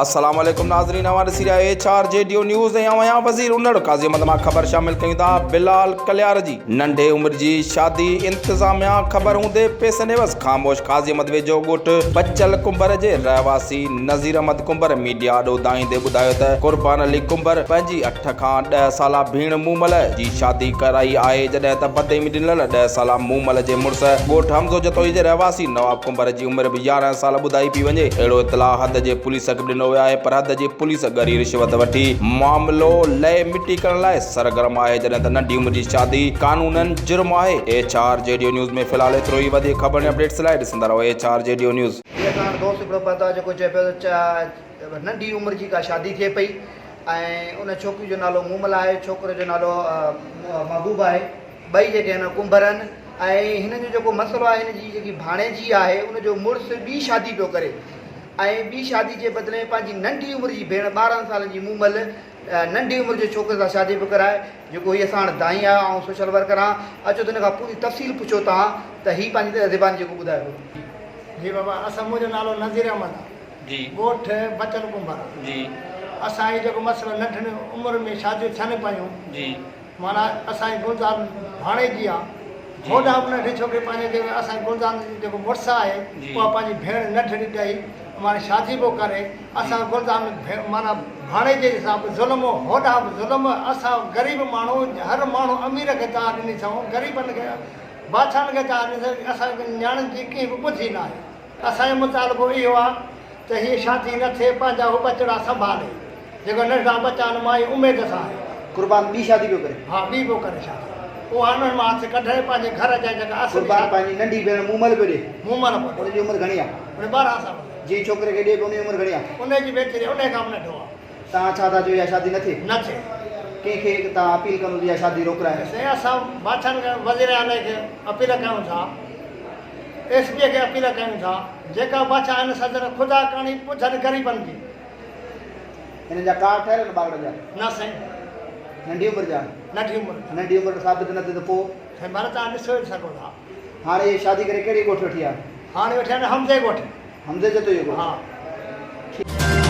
السلام عليڪم ناظرين اوهان ڏسي رهيا آهيو H R G D news ۽ آئون آهيان وزير انڙ قاضي احمد مان خبر شامل ڪيون ٿا بلال ڪليار جي ننڍي عمر جي شادي انتظاميا خبر هوندي پيسن عيوض خاموش قاضي احمد ويجهو ڳوٺ بچل ڪنڀر جي رهواسي نذير احمد ڪنڀر ميڊيا آڏو دانهيندي ٻڌايو ته قربان علي ڪنڀر پنهنجي اٺ کان ڏهه سالا ڀيڻ مومل جي شادي ڪرائي آهي جڏهن ته بدي ۾ ڏنل ڏهه سالا مومل جي مڙس ڳوٺ حمزو جتوئي جي رهواسي نواب ڪنڀر جي عمر به 11 سال ٻڌائي پئي وڃي. اهڙو اطلاع حد جي پوليس کي به ڏنو ويو آهي پر حد جي پوليس ڳري رشوت وٺي معاملو لئي مٽي ڪرڻ لاء سرگرم آهي جڏهن ته ننڍي عمر جي شادي قانونن جرم آهي. ايڇ آر جي ڊيو نيوز ۾ في الحال ايترو ئي وڌيڪ خبرن ۽ اپڊيٽس لاء ڏسندا رهو ايڇ آر جي ڊيو نيوز. هي اسان وٽ دوست هڪڙو پهتو آهي جيڪو چئي پيو ته ننڍي عمر جي ڪا شادي ٿئي پئي ۽ ان ڇوڪري جو نالو مومل آهي ڇوڪري جو نالو محبوب آهي. ٻئي جيڪي آهن ڪنڀر آهن ۽ هنن جو جيڪو مسئلو آهي هن جي جيڪي ڀاڻيجي آهي ان جو مڙس ٻي شادي پيو ڪري ۽ ٻي شادي جي بدلي ۾ پنهنجي ننڍي عمر جي ڀيڻ 12 سالن جي مومل ننڍي عمر جي ڇوڪري سان شادي پيو ڪرائي جيڪو هي اسان وٽ دائي آهي آئون سوشل ورڪر آهيان اچو ته هن کان پوري تفصيل پڇو تان ته هي پنهنجي زباني جيڪو ٻڌائي پيو. جي بابا اسان منهنجو نالو نذير احمد آ جي ڳوٺ بچل ڪنڀر جي اسان هي جيڪو مسئلو ننڍن عمر ۾ شاديون ٿين پيون جي معنيٰ اسان جي گلزار ڀاڻيجي آ، هوڏانهن به ننڍي ڇوڪري پنهنجي جيڪو اسان جي گلزار جو جيڪو مڙس آهي اها پنهنجي ڀيڻ ننڍڙي ڏئي معنيٰ شادي پيو ڪري، اسان گلزار ۾ معنيٰ ڀاڻيجي سان به ظلم هوڏانهن به ظلم، اسان غريب ماڻهو هر ماڻهو امير کي دانهن ڏني اٿئون غريبن کي بادشاهن کي دانهن ڏني اٿئون اسان جي نياڻين جي ڪنهن به ٻڌي ناهي. اسان جو مطالبو اهو آ ته هيء شادي نه ٿئي، پنهنجا هو ٻچڙا سنڀالي، جيڪو ننڍڙا ٻچا آهن، مائي اميد سان آهي. قربان ٻي شادي پيو ڪري. ها ٻي پيو ڪري شادي. اها انهن مان هٿ ڪڍرائي پنهنجي گهر اچائي جيڪا اصلي قربان شادي. پنهنجي ننڍي ڀيڻ مومل پيو ڏي. مومل پيو ڏي. ان جي عمر گهڻي آ؟ ان 12 سال ٿيا. جنهن ڇوڪري کي ڏي پيو ان جي عمر گهڻي آ؟ انهي جي به ايتري انهي کان به ننڍو آ. توهان ڇا ٿا چئو اها شادي نه ٿئي؟ نه ٿئي. ڪنهن کي توهان اپيل ڪندو ته اها شادي روڪرائي؟ سائين اسان بادشاهن کي وزير اعلي کي اپيل ڪيون ٿا. ايس پي کي اپيل ڪيون ٿا جيڪا بادشاھ آهن صدر خدا ڪاڻي پڇن غريبن جي. هنن جا ڪارڊ ٺهيل آهن ٻارڙن جا؟ نه سائين. ننڍي عمر جا؟ ننڍي عمر جا. ننڍي عمر ثابت نه ٿئي ته پوء؟ سائين ڀلا توهان ڏسو ئي سگهو ٿا. هاڻي اهي شادي ڪري ڪهڙي ڳوٺ وٺي آيا؟ هاڻي وٺي آيا آهن حمزي ڳوٺ. حمزي جتوئي جو ڳوٺ؟ ها. ٺيڪ.